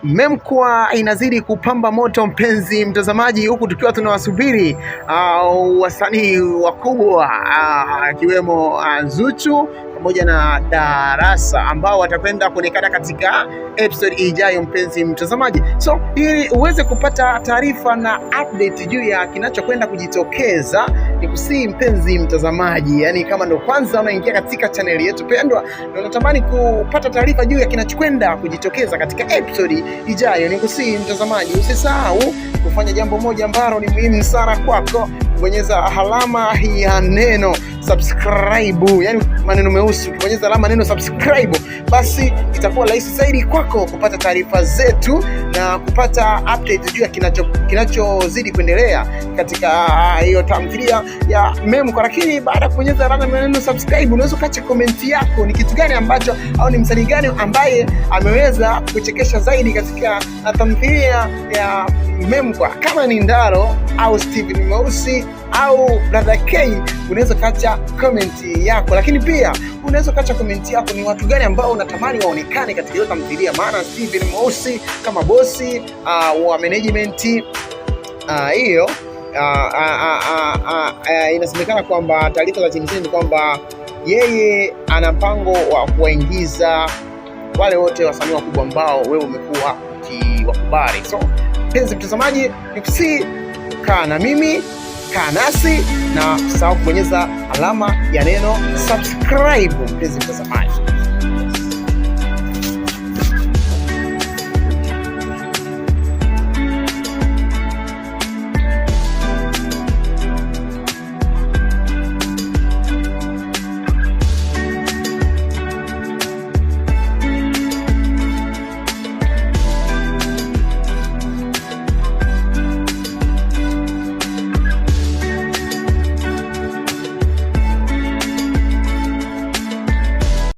Memkwa inazidi kupamba moto, mpenzi mtazamaji, huku tukiwa tunawasubiri wasanii wakubwa akiwemo Zuchu pamoja na Darassa ambao watakwenda kuonekana katika episode ijayo, mpenzi mtazamaji. So ili uweze kupata taarifa na update juu ya kinachokwenda kujitokeza, nikusihi mpenzi mtazamaji, yani kama ndo kwanza unaingia katika chaneli yetu pendwa na unatamani kupata taarifa juu ya kinachokwenda kujitokeza katika episode ijayo, nikusihi mtazamaji, usisahau kufanya jambo moja ambalo ni muhimu sana kwako, kubonyeza alama ya neno subscribe, yani maneno meusi. Ukibonyeza alama neno subscribe, basi itakuwa rahisi zaidi kwako kupata taarifa zetu na kupata update juu ya kinachozidi kuendelea katika hiyo tamthilia ya Memkwa. Lakini baada ya kubonyeza alama ya neno subscribe, unaweza ukaacha comment yako, ni kitu gani ambacho au ni msanii gani ambaye ameweza kuchekesha zaidi katika tamthilia ya Memkwa, kama ni Ndaro au Steven Mweusi au Brother K, unaweza ukaacha comment yako. Lakini pia unaweza ukaacha comment yako, ni watu gani ambao unatamani waonekane katika hiyo tamthilia, maana Steven Mweusi kama bosi wa management hiyo inasemekana kwamba taarifa za chini chini ni kwamba yeye ana mpango wa kuwaingiza wale wote wasanii wakubwa ambao wewe umekuwa ukiwakubali. So mpenzi mtazamaji, nikusihi kaa na mimi, kaa nasi na usisahau kubonyeza alama ya neno subscribe, mpenzi mtazamaji.